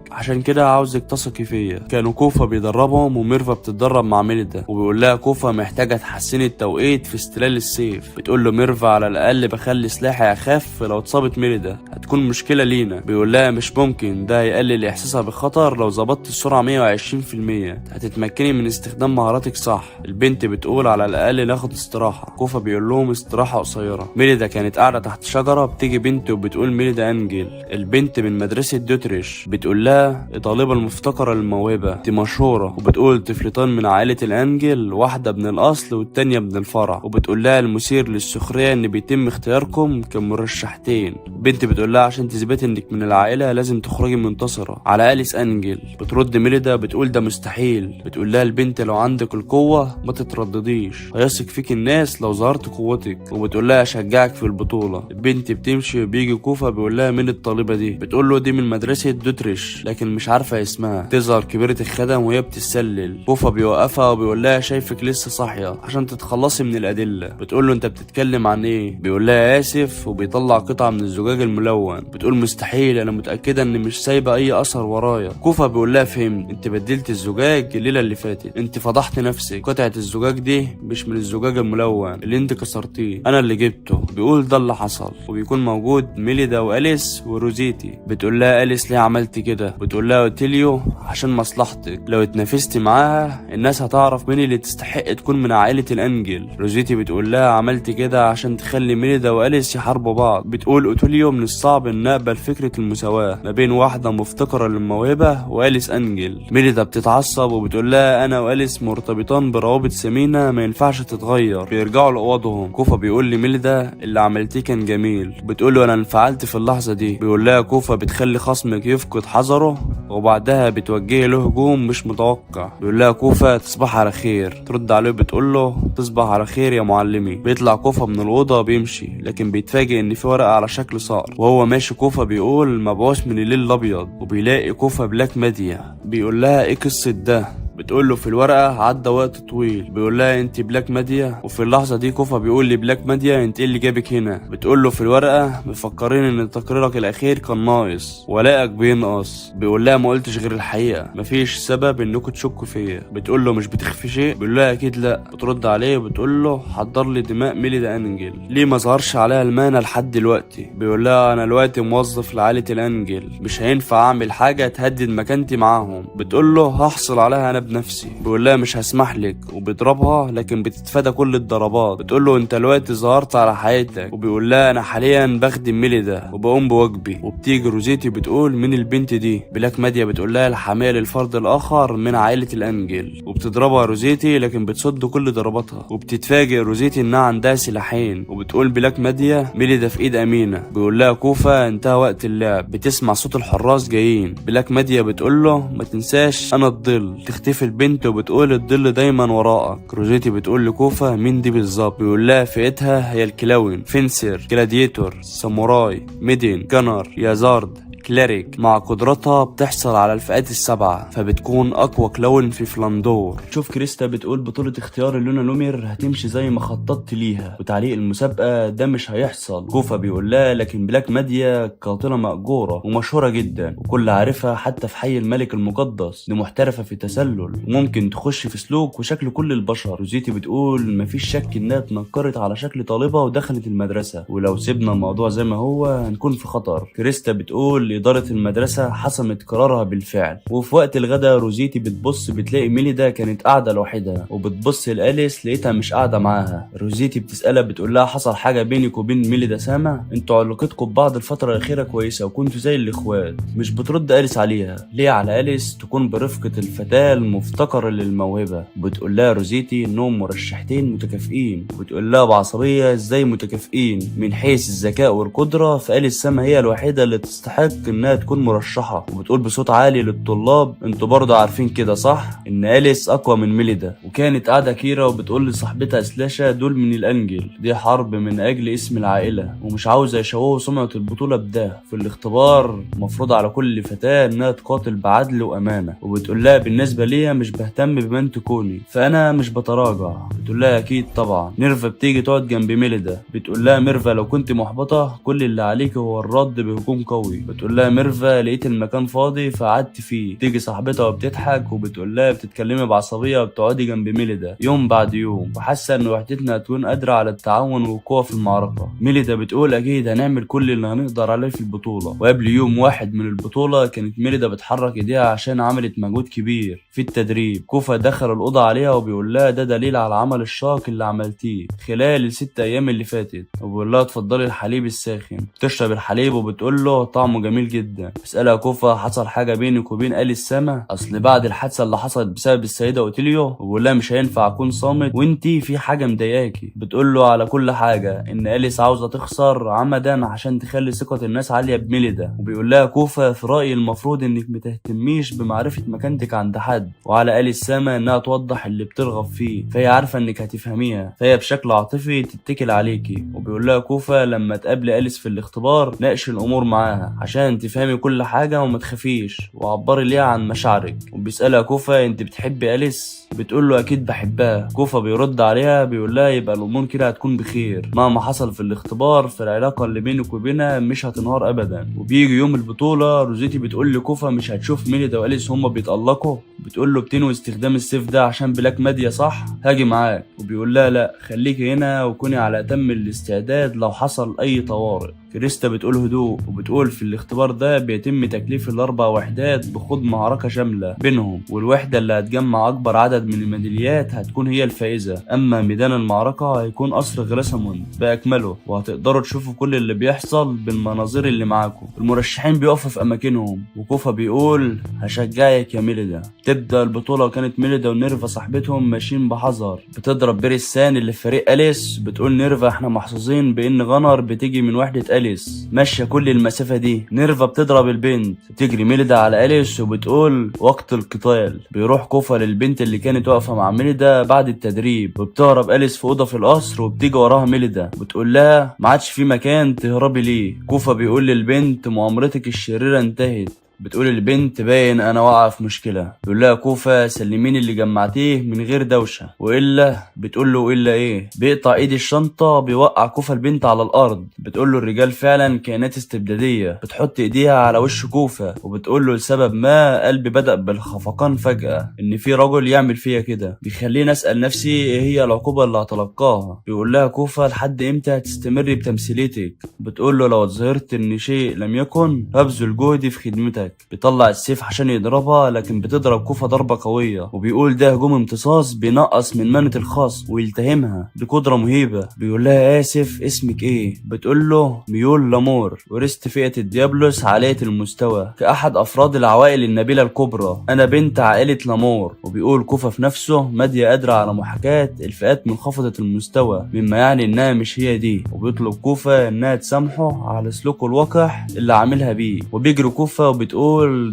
عشان كده عاوزك تثقي فيا. كانوا كوفا بيدربهم وميرفا بتتدرب مع ميليدا، وبيقول لها كوفا محتاجه تحسني التوقيت في استلال السيف. بتقول له ميرفا على الاقل بخلي سلاحي اخف، لو اتصابت ميليدا هتكون مشكلة لينا. بيقول لها مش ممكن، ده هيقلل احساسها بالخطر، لو ظبطت السرعة 120% هتتمكني من استخدام مهاراتك صح. البنت بتقول على الاقل ناخد استراحة. كوفا بيقول لهم استراحة قصيرة. ميليدا كانت قاعدة تحت شجرة، بتيجي بنت وبتقول ميليدا انجل، البنت من مدرسه دوتريش. بتقول لها الطالبة المفتقره للموهبه دي مشهورة، وبتقول طفلتان من عائلة الانجل، واحدة من الاصل والتانية من الفرع. وبتقول لها المثير للسخريه ان بيتم اختياركم كمرشحتين. البنت بتقول لها عشان تثبتي انك من العائلة لازم تخرجي منتصره على اليس انجل. بترد ميليدا بتقول ده مستحيل. بتقول لها البنت لو عندك القوة ما تتردديش، هيثق فيك الناس لو ظهرت قوتك. وبتقول لها اشجعك في البطولة. البنت بتمشي وبيجي كوفا بيقول لها مين الطالبة دي؟ بتقول له دي من مدرسه دوتريش لكن مش عارفه اسمها. تظهر كبيرة الخدم وهي بتتسلل. كوفا بيوقفها وبيقول لها شايفك لسه صاحية عشان تتخلصي من الادلة. بتقول له انت بتتكلم عن ايه؟ بيقول لها اسف، وبيطلع قطعه من الزجاج الملون. بتقول مستحيل، انا متاكدة ان مش سايبه اي اثر ورايا. كوفا بيقول لها فهمت، انت بدلت الزجاج الليلة اللي فاتت، انت فضحت نفسك، قطعه الزجاج دي مش من الزجاج الملون اللي انت كسرتيه، انا اللي جبته. بيقول ده اللي حصل. وبيكون موجود ميليدا واليس وروزيتي. بتقول لها اليس ليه عملت كده؟ بتقول لها اوتيليو عشان مصلحتك، لو اتنافستي معاها الناس هتعرف مين اللي تستحق تكون من عائلة الانجل. روزيتي بتقول لها عملت كده عشان تخلي ميليدا واليس يحاربوا بعض. بتقول اوتيليو من الصعب ان نقبل فكرة المساواة ما بين واحدة مفتقره للموهبه واليس انجل. ميليدا بتتعصب وبتقول لها انا واليس مرتبطان بروابط ثمينة ما ينفعش تتغير. بيرجعوا لاوضهم. كوفا بيقول لميليدا اللي عملتيه كان جميل. بتقول له انا انفعلت في اللحظة دي. بيقول لها كوفا بتخلي خصمك يفقد حذره وبعدها بتوجهي له هجوم مش متوقع. بيقول لها كوفا تصبح على خير. ترد عليه بتقول له تصبح على خير يا معلمي. بيطلع كوفا من الاوضة بيمشي، لكن بيتفاجئ ان في ورقة على شكل صقر. وهو ماشي كوفا بيقول مبعوث من الليل الابيض، وبيلاقي كوفا بلاك ماديا. بيقول لها ايه قصة ده؟ بتقول له في الورقة عدى وقت طويل. بيقول لها انت بلاك ماديا؟ وفي اللحظة دي كوفا بيقول لي بلاك ماديا انت ايه اللي جابك هنا؟ بتقول له في الورقة مفكرين ان تقريرك الاخير كان ناقص ولائك بينقص. بيقول لها ما قلتش غير الحقيقة، مفيش سبب انكم تشكوا فيا. بتقول له مش بتخفي شيء؟ بيقول لها اكيد لا. بترد عليه وبتقول له حضر لي دماء ميليدا انجل، ليه ما ظهرش عليها المانا لحد دلوقتي؟ بيقول لها انا دلوقتي موظف لعائلة الانجل، مش هينفع اعمل حاجة تهدد مكانتي معاهم. بتقول له هحصل عليها انا بنفسي. بيقول لها مش هسمح لك، وبيضربها لكن بتتفادى كل الضربات. بتقول له انت دلوقتي ظهرت على حياتك، وبيقول لها انا حاليا بخدم ميليدا وبقوم بواجبي. وبتيجي روزيتي بتقول مين البنت دي؟ بلاك ماديا بتقول لها الحامية للفرد الاخر من عائلة الانجل، وبتضربها روزيتي لكن بتصد كل ضرباتها. وبتتفاجئ روزيتي انها عندها سلاحين، وبتقول بلاك ماديا ميليدا في ايد امينه. بيقول لها كوفا انتهى وقت اللعب. بتسمع صوت الحراس جايين. بلاك ماديا بتقول له ما تنساش انا الظل. تختفي البنت وبتقول الظل دايما وراءك. روزيتي بتقول لكوفا مين دي بالظبط؟ بيقول لها فئتها هي ال clown، fencer، gladiator، samurai، maiden، gunner، wizard، cleric. مع قدرتها بتحصل على الفئات السبعة، فبتكون أقوى clown في فلاندور. شوف كريستا بتقول بطولة اختيار لونا لومير هتمشي زي ما خططت ليها، وتعليق المسابقة ده مش هيحصل. كوفا بيقول لها لكن بلاك ماديا قاتلة مأجورة ومشهورة جدا وكل عارفها حتى في حي الملك المقدس، دي محترفة في التسلل وممكن تخش في سلوك وشكل كل البشر. روزيتي بتقول مفيش شك انها اتنكرت على شكل طالبة ودخلت المدرسة، ولو سيبنا الموضوع زي ما هو هنكون في خطر. كريستا بتقول إدارة المدرسة حسمت قرارها بالفعل. وفي وقت الغداء روزيتي بتبص بتلاقي ميليدا كانت قاعدة لوحدها، وبتبص لأليس لقيتها مش قاعدة معاها. روزيتي بتسألها بتقول لها حصل حاجة بينك وبين ميليدا سامة؟ انتوا علاقتكم ببعض الفترة الأخيرة كويسة وكنتوا زي الإخوات. مش بترد أليس عليها. ليه على أليس تكون برفقة الفتاة المفتقرة للموهبة؟ بتقول لها روزيتي إنهم مرشحتين متكافئين. بتقول لها بعصبية ازاي متكافئين؟ من حيث الذكاء والقدرة فأليس سما هي الوحيدة اللي تستحق تستحق انها تكون مرشحة. وبتقول بصوت عالي للطلاب انتوا برضه عارفين كده صح ان أليس اقوى من ميليدا. وكانت قاعدة كيرا وبتقول لصاحبتها سلاشا دول من الانجل، دي حرب من اجل اسم العائلة ومش عاوزة يشوهوا سمعة البطولة بده. في الاختبار مفروض على كل فتاة انها تقاتل بعدل وامانة. وبتقول لها بالنسبة ليا مش بهتم بمن تكوني فانا مش بتراجع. بتقول لها اكيد طبعا. نيرفا بتيجي تقعد جنب ميليدا، بتقول لها ميرفا لو كنت محبطة كل اللي عليك هو الرد بهجوم قوي. بتقول لها ميرفا لقيت المكان فاضي فقعدت فيه. تيجي صاحبتها وبتضحك وبتقول لها بتتكلمي بعصبية وبتقعدي جنب ميليدا يوم بعد يوم وحاسة ان وحدتنا هتكون قادرة على التعاون والقوة في المعركة. ميليدا بتقول اكيد هنعمل كل اللي هنقدر عليه في البطولة. وقبل يوم واحد من البطولة كانت ميليدا بتحرك ايديها عشان عملت مجهود كبير في التدريب. كوفا دخل الأوضة عليها وبيقول لها ده دليل على العمل الشاق اللي عملتيه خلال ال6 أيام اللي فاتت. وبيقول لها اتفضلي الحليب الساخن. بتشرب الحليب وبتقول له طعمه جميل جدا. بيسألها كوفا حصل حاجة بينك وبين أليس سما؟ أصل بعد الحادثة اللي حصلت بسبب السيدة أوتيليو. وبيقول لها مش هينفع أكون صامت وانتي في حاجة مضايقاكي. بتقول له على كل حاجة إن أليس عاوزة تخسر عمدا عشان تخلي ثقة الناس عالية بميليدا. وبيقول لها كوفا في رأيي المفروض إنك متهتميش بمعرفة مكانتك عند حد، وعلى أليس سما إنها توضح اللي بترغب فيه فهي عارفة إنك هتفهميها فهي بشكل عاطفي تتكل عليكي. وبيقول لها كوفا لما تقابلي أليس في الاختبار ناقشي الأمور معاها عشان تفهمي كل حاجة وما تخافيش وعبري ليها عن مشاعرك. وبيسألها كوفا انت بتحبي أليس؟ بتقول له اكيد بحبها. كوفا بيرد عليها بيقول لها يبقى الامور كده هتكون بخير مهما حصل في الاختبار فالعلاقة اللي بينك وبينها مش هتنهار ابدا. وبيجي يوم البطولة روزيتي بتقول لكوفا مش هتشوف ميليدا وأليس هما بيتألقوا؟ بتقول له بتنوي استخدام السيف ده عشان بلاك ماديا صح؟ هاجي معاك. وبيقول لها لا خليكي هنا وكوني على اتم الاستعداد لو حصل اي طوارئ. كريستا بتقول هدوء وبتقول في الاختبار ده بيتم تكليف ال4 وحدات بخوض معركة شاملة بينهم، والوحدة اللي هتجمع أكبر عدد من الميداليات هتكون هي الفائزة. أما ميدان المعركة هيكون قصر غراساموند بأكمله، وهتقدروا تشوفوا كل اللي بيحصل بالمناظير اللي معاكم. المرشحين بيقفوا في أماكنهم وكوفا بيقول هشجعك يا ميليدا. تبدأ البطولة وكانت ميليدا ونيرفا صاحبتهم ماشيين بحذر. بتضرب بيريسان اللي في فريق أليس، بتقول نيرفا احنا محظوظين بإن غنر بتيجي من وحدة أليس ماشية كل المسافة دي. نيرفا بتضرب البنت، بتجري ميليدا على أليس وبتقول وقت القتال. بيروح كوفا للبنت اللي كانت واقفة مع ميليدا بعد التدريب، وبتهرب أليس في أوضة في القصر وبتيجي وراها ميليدا بتقول لها ما عادش في مكان تهربي ليه. كوفا بيقول للبنت مؤامرتك الشريرة انتهت. بتقول البنت باين انا واقعه في مشكلة. بيقول لها كوفا سلميني اللي جمعتيه من غير دوشه والا. بتقول له والا ايه؟ بيقطع ايد الشنطة بيوقع كوفا البنت على الارض. بتقول له الرجال فعلا كائنات استبدادية. بتحط ايديها على وش كوفا وبتقول له لسبب ما قلبي بدا بالخفقان فجاة ان في رجل يعمل فيا كده، بيخليني اسال نفسي ايه هي العقوبة اللي هتلقاها. بيقول لها كوفا لحد امتى هتستمري بتمثيليتك؟ بتقول له لو ظهرت ان شيء لم يكن هبذل جهدي في خدمتك. بيطلع السيف عشان يضربها لكن بتضرب كوفا ضربة قوية، وبيقول ده هجوم امتصاص بينقص من منة الخصم ويلتهمها بقدرة مهيبة. بيقول لها آسف اسمك ايه؟ بتقول له ميول لامور، ورثت فئة الديابلوس عالية المستوى كأحد أفراد العوائل النبيلة الكبرى، أنا بنت عائلة لامور. وبيقول كوفا في نفسه مادية قادرة على محاكاة الفئات منخفضة المستوى مما يعني إنها مش هي دي. وبيطلب كوفا إنها تسامحه على سلوكه الوقح اللي عاملها بيه. وبيجري كوفا وبتقول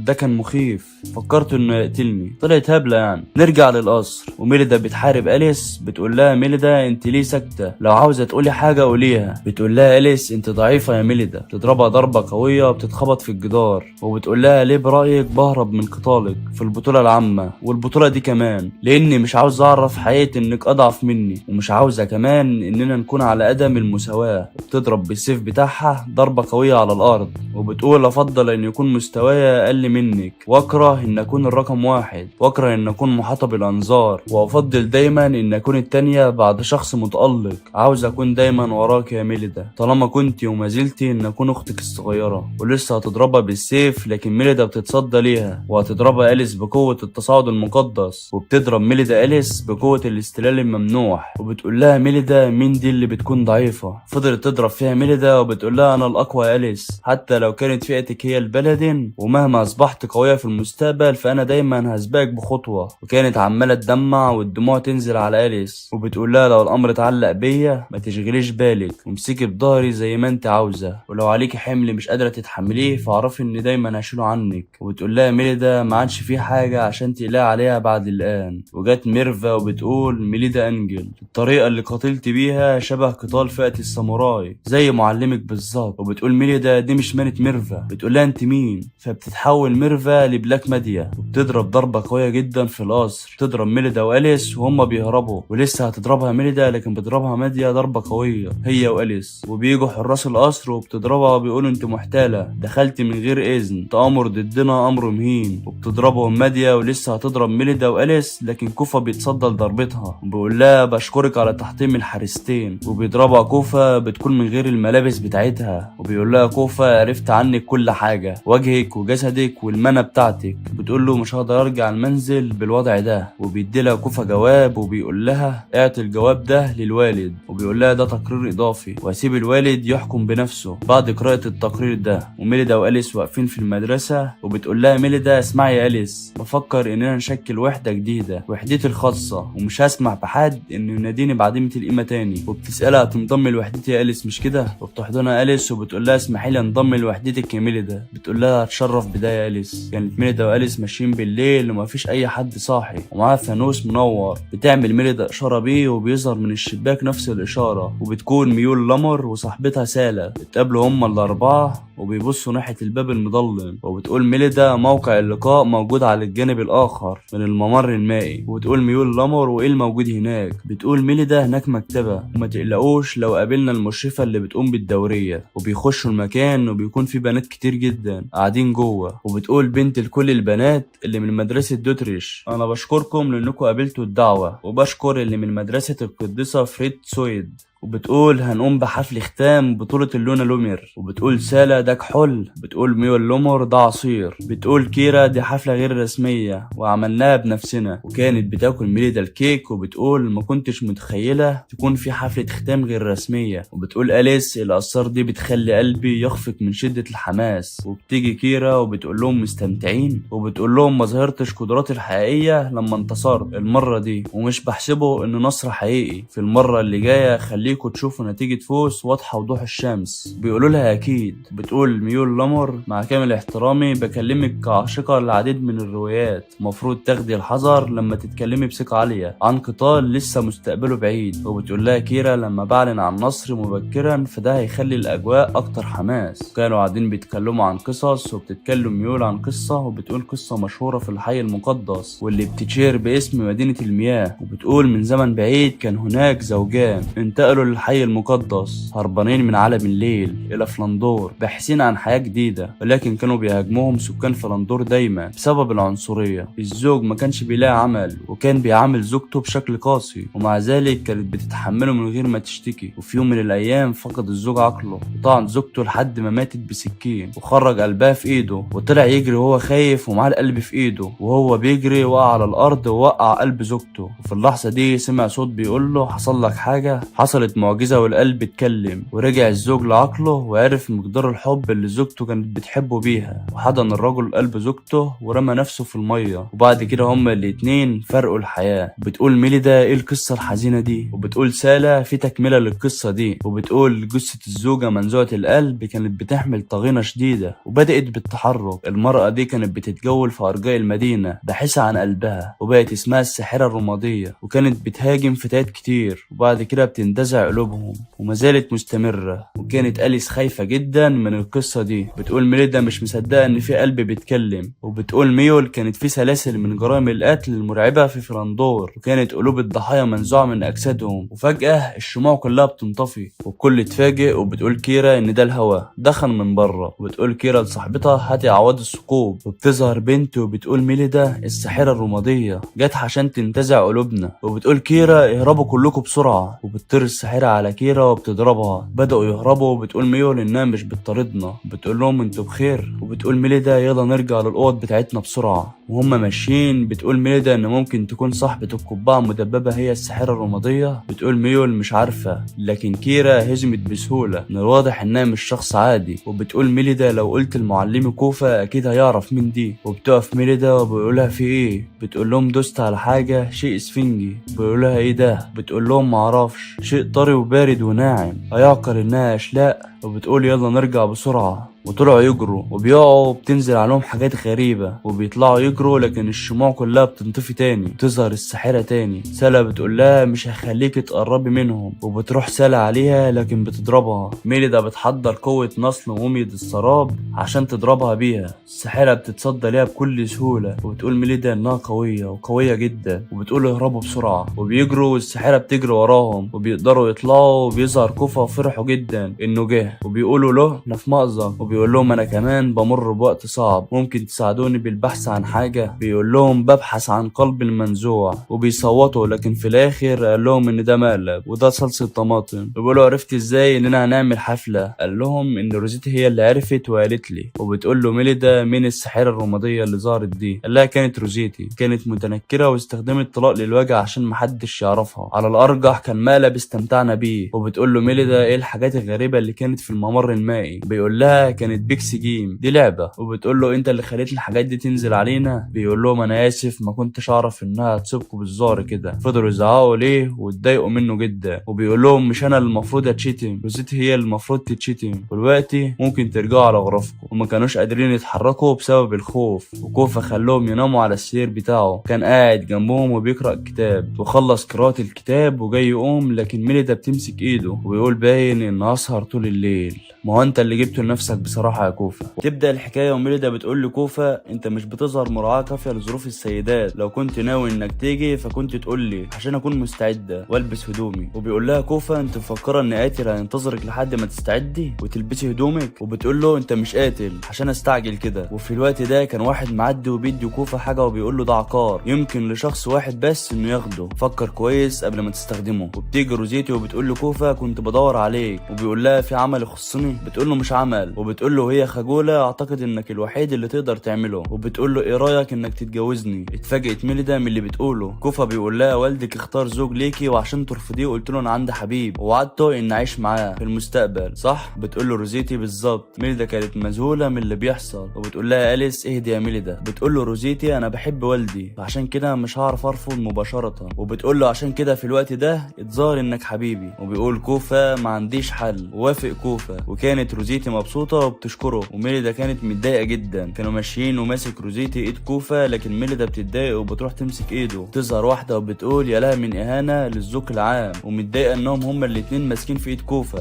ده كان مخيف، فكرت انه يقتلني، طلعت هبلة يعني. نرجع للقصر وميليدا بتحارب أليس. بتقول لها ميليدا انت ليه ساكته؟ لو عاوزه تقولي حاجة قوليها. بتقول لها أليس انت ضعيفة يا ميليدا. بتضربها ضربه قوية بتتخبط في الجدار. وبتقول لها ليه برايك بهرب من قتالك في البطولة العامة والبطوله دي كمان؟ لاني مش عاوز اعرف حقيقة انك اضعف مني، ومش عاوزه كمان اننا نكون على قدم المساواة. بتضرب بالسيف بتاعها ضربه قوية على الارض وبتقول افضل ان يكون مستواي اقل منك، واكره ان اكون الرقم 1، واكره ان اكون محاطة بالانظار، وافضل دايما ان اكون التانية بعد شخص متألق. عاوز اكون دايما وراك يا ميليدا طالما كنت وما زلتي ان اكون اختك الصغيرة. ولسه هتضربها بالسيف لكن ميليدا بتتصدى ليها وهتضربها أليس بقوة التصاعد المقدس. وبتضرب ميليدا أليس بقوة الاستلال الممنوح. وبتقول لها ميليدا مين دي اللي بتكون ضعيفة؟ فضلت تضرب فيها ميليدا وبتقول لها انا الاقوى يا أليس، حتى لو كانت فئتك هي البلدن ومهما اصبحت قوية في المستقبل فانا دايما هسبقك بخطوة. وكانت عمالة تدمع والدموع تنزل على أليس، وبتقول لها لو الامر اتعلق بيا ما تشغليش بالك وامسكي بظهري زي ما انت عاوزة، ولو عليكي حمل مش قادرة تتحمليه فاعرفي ان دايما هشيله عنك. وبتقول لها ميليدا ما عادش في حاجة عشان تقلقي عليها بعد الآن. وجت ميرفا وبتقول ميليدا انجل، الطريقة اللي قتلت بيها شبه قتال فئة الساموراي زي معلمك بالظبط. وبتقول ميليدا دي مش مانت ميرفا. بتقول لها انت مين؟ فبتتحول ميرفا لبلاك ماديا وبتضرب ضربة قوية جدا في القصر، بتضرب ميليدا وأليس وهم بيهربوا، ولسه هتضربها ميليدا لكن بتضربها ماديا ضربة قوية هي وأليس. وبيجوا حراس القصر وبتضربها وبيقولوا انت محتالة، دخلتي من غير إذن، تأمر ضدنا أمر مهين. وبتضربهم ماديا ولسه هتضرب ميليدا وأليس لكن كوفا بيتصدى لضربتها وبيقول لها بشكرك على تحطيم الحارستين. وبيضربها كوفا بتكون من غير الملابس بتاعتها، وبيقول لها كوفا عرفت عنك كل حاجة، وجهك وجسدك والمنى بتاعتك. بتقول له مش هقدر ارجع المنزل بالوضع ده. وبيدي لها كوفا جواب وبيقول لها اعطي الجواب ده للوالد، وبيقول لها ده تقرير اضافي وهسيب الوالد يحكم بنفسه بعد قراءة التقرير ده. وميليدا وأليس واقفين في المدرسة، وبتقول لها ميليدا اسمعي يا أليس، بفكر اننا نشكل وحدة جديدة، وحدتي الخاصة، ومش هسمح بحد انه يناديني بعديمة القيمة تاني. وبتسألها تنضم لوحدتي يا أليس مش كده؟ وبتحضنها أليس وبتقول لها اسمحي لي انضم لوحدتك يا ميليدا. بتقول لها اتشرف بده يا أليس. كانت ميليدا وأليس ماشيين بالليل ومفيش اي حد صاحي، ومعاها فانوس منور. بتعمل ميليدا اشارة بيه وبيظهر من الشباك نفس الاشارة، وبتكون ميول لمر وصاحبتها سالة. اتقابلوا هما الاربعة وبيبصوا ناحية الباب المظلم، وبتقول ميليدا موقع اللقاء موجود على الجانب الآخر من الممر المائي. وبتقول ميول لمر وإيه الموجود هناك؟ بتقول ميليدا هناك مكتبة، وما تقلقوش لو قابلنا المشرفة اللي بتقوم بالدورية. وبيخشوا المكان وبيكون في بنات كتير جدا قاعدين جوه. وبتقول بنت لكل البنات اللي من مدرسة دوتريش أنا بشكركم لأنكم قابلتوا الدعوة، وبشكر اللي من مدرسة القديسة فريد سويد. وبتقول هنقوم بحفل ختام بطولة اللونا لومير. وبتقول سالا ده كحول. بتقول ميول لومر ده عصير. بتقول كيرا دي حفلة غير رسمية وعملناها بنفسنا. وكانت بتاكل ميليدا الكيك وبتقول ما كنتش متخيلة تكون في حفلة ختام غير رسمية. وبتقول أليس الآثار دي بتخلي قلبي يخفق من شدة الحماس. وبتيجي كيرا وبتقول لهم مستمتعين، وبتقول لهم ما ظهرتش قدراتي الحقيقية لما انتصرت المرة دي، ومش بحسبه انه نصر حقيقي. في المرة اللي جاية خليكوا تشوفوا نتيجة فوز واضحة وضوح الشمس. بيقولوا لها أكيد. بتقول ميول لامر مع كامل احترامي بكلمك كعاشقة للعديد من الروايات، مفروض تاخدي الحذر لما تتكلمي بثقة عالية عن قتال لسه مستقبله بعيد. وبتقول لها كيرا لما بعلن عن نصر مبكرا فده هيخلي الأجواء أكتر حماس. كانوا قاعدين بيتكلموا عن قصص، وبتتكلم ميول عن قصة، وبتقول قصة مشهورة في الحي المقدس واللي بتشير باسم مدينة المياه. وبتقول من زمن بعيد كان هناك زوجان انتقلوا للحي المقدس هربانين من عالم الليل إلى فلاندور باحثين عن حياة جديدة، ولكن كانوا بيهاجموهم سكان فلاندور دايما بسبب العنصرية. الزوج ما كانش بيلاقي عمل وكان بيعامل زوجته بشكل قاسي، ومع ذلك كانت بتتحمله من غير ما تشتكي. وفي يوم من الأيام فقد الزوج عقله وطعن زوجته لحد ما ماتت بسكين، وخرج قلبها في إيده وطلع يجري وهو خايف ومعاه القلب في إيده. وهو بيجري وقع على الأرض ووقع قلب زوجته. وفي اللحظة دي سمع صوت بيقول له حصل لك حاجة؟ حصلت معجزة والقلب اتكلم. ورجع الزوج لعقله وعرف مقدار الحب اللي زوجته كانت بتحبه بيها، وحضن الرجل قلب زوجته ورمى نفسه في المية. وبعد كده هما الاتنين فرقوا الحياة. بتقول ميليدا ايه القصة الحزينة دي؟ وبتقول سالة في تكملة للقصة دي. وبتقول جثة الزوجة منزوعة القلب كانت بتحمل طغينة شديدة وبدأت بالتحرك. المرأة دي كانت بتتجول في أرجاء المدينة باحثة عن قلبها، وبقت اسمها الساحرة الرمادية، وكانت بتهاجم فتيات كتير، وبعد كده بتنتزع قلوبهم وما زالت مستمرة. وكانت أليس خايفة جدا من القصة دي. بتقول ميليدا مش مصدقة إن في قلب بيتكلم. وبتقول ميول كانت في سلاسل من جرائم القتل المرعبة في فراندور، وكانت قلوب الضحايا منزوعة من أجسادهم، وفجأة الشموع كلها بتنطفي والكل اتفاجئ. وبتقول كيرا إن ده الهوا دخل من بره. وبتقول كيرا لصاحبتها هاتي أعواد الثقوب. وبتظهر بنت وبتقول ميليدا الساحرة الرمادية جت عشان تنتزع قلوبنا. وبتقول كيرا اهربوا كلكم بسرعة. وبتطير الساحرة على كيرا وبتضربها. بدأوا يهربوا. وبتقول ميول إنها مش بتطاردنا. بتقول لهم انتوا بخير. وبتقول ميليدا يلا نرجع للأوض بتاعتنا بسرعة. وهم ماشيين بتقول ميليدا ان ممكن تكون صاحبة القبعة المدببة هي الساحرة الرمادية. بتقول ميول مش عارفة، لكن كيرا هزمت بسهولة، من الواضح انها مش شخص عادي. وبتقول ميليدا لو قلت لمعلمي كوفا اكيد هيعرف مين دي. وبتقف ميليدا وبيقولها في ايه؟ بتقول لهم دوست على حاجة، شيء اسفنجي. بيقولها ايه ده؟ بتقول لهم معرفش، شيء طري وبارد وناعم، هيعقل انها اشلاء. وبتقول يلا نرجع بسرعة، وطلعوا يجروا وبيقعوا، بتنزل عليهم حاجات غريبة وبيطلعوا يجروا، لكن الشموع كلها بتنطفي تاني، بتظهر الساحرة تاني. سلا بتقول لها مش هخليك تقربي منهم، وبتروح سلا عليها لكن بتضربها. ميليدا بتحضر قوة نصل مومية السراب عشان تضربها بيها. الساحرة بتتصدى ليها بكل سهولة، وبتقول ميليدا انها قوية وقوية جدا، وبتقول اهربوا بسرعة، وبيجروا والساحرة بتجري وراهم وبيقدروا يطلعوا. وبيظهر كوفا وفرحوا جدا انه جه، وبيقولوا له احنا في مأزق، وبيقول لهم انا كمان بمر بوقت صعب، ممكن تساعدوني بالبحث عن حاجة؟ بيقول لهم ببحث عن قلب المنزوع، وبيصوتوا، لكن في الاخر قال لهم ان ده مقلب وده صلصة طماطم. بيقولوا عرفت ازاي اننا هنعمل حفلة؟ قال لهم ان روزيتي هي اللي عرفت وقالت لي. وبتقول له ميليدا مين الساحرة الرمادية اللي ظهرت دي؟ قال لها كانت روزيتي، كانت متنكرة واستخدمت طلاء للوجه عشان محدش يعرفها، على الارجح كان مقلب استمتعنا بيه. وبتقول له ميليدا ايه الحاجات الغريبة اللي كانت في الممر المائي؟ بيقول لها كانت بيكس game، دي لعبة. وبتقول له انت اللي خليت الحاجات دي تنزل علينا؟ بيقول لهم انا اسف، ما كنتش اعرف انها هتصيبكم بالظهر كده. فضلوا يزعقوا ليه واتضايقوا منه جدا، وبيقول لهم مش انا اللي المفروض اتشتم، روزيتي هي اللي المفروض تتشتم، ودلوقتي ممكن ترجعوا على غرفكم. وما كانوش قادرين يتحركوا بسبب الخوف، وكوفا خلوهم يناموا على السرير بتاعه. كان قاعد جنبهم وبيقرأ كتاب، وخلص قراءة الكتاب وجاي يقوم، لكن ميليدا بتمسك ايده وبيقول باين ان اسهر طول الليل، ما هو انت اللي جبته لنفسك بصراحة يا كوفا. تبدأ الحكاية وميليدا بتقول لكوفا انت مش بتظهر مراعاة كافية لظروف السيدات، لو كنت ناوي انك تيجي فكنت تقول لي عشان اكون مستعدة والبس هدومي. وبيقول لها كوفا انت مفكرة ان قاتل هينتظرك لحد ما تستعدي وتلبسي هدومك؟ وبتقول له انت مش قاتل عشان استعجل كده. وفي الوقت ده كان واحد معدي وبيدي كوفا حاجة وبيقول له ده عقار يمكن لشخص واحد بس انه ياخده، فكر كويس قبل ما تستخدمه. وبتيجي روزيتي وبتقول لكوفا كنت بدور عليك، وبيقول لها في عمل يخصني؟ بتقول له مش عمل. وبتقول له هي خجولة اعتقد انك الوحيد اللي تقدر تعمله. وبتقول له ايه رايك انك تتجوزني؟ اتفاجئت ميليدا من اللي بتقوله. كوفا بيقول لها والدك اختار زوج ليكي وعشان ترفضيه قلت له انا عندي حبيب ووعدته ان اعيش معاه في المستقبل، صح؟ بتقول له روزيتي بالظبط. ميليدا كانت مذهوله من اللي بيحصل، وبتقول لها اليس اهدي يا ميليدا. بتقول له روزيتي انا بحب والدي فعشان كده مش هعرف ارفض مباشرة. وبتقول له عشان كده في الوقت ده اتظاهر انك حبيبي. وبيقول كوفا ما عنديش حل، ووافق كوفا. وكانت روزيتي مبسوطة وبتشكره، وميليدا كانت متضايقة جدا. كانوا ماشيين وماسك روزيتي ايد كوفا، لكن ميليدا بتتضايق وبتروح تمسك ايده. تظهر واحدة وبتقول يا لها من اهانه للذوق العام، ومتضايقه انهم هما الاتنين ماسكين في ايد كوفا.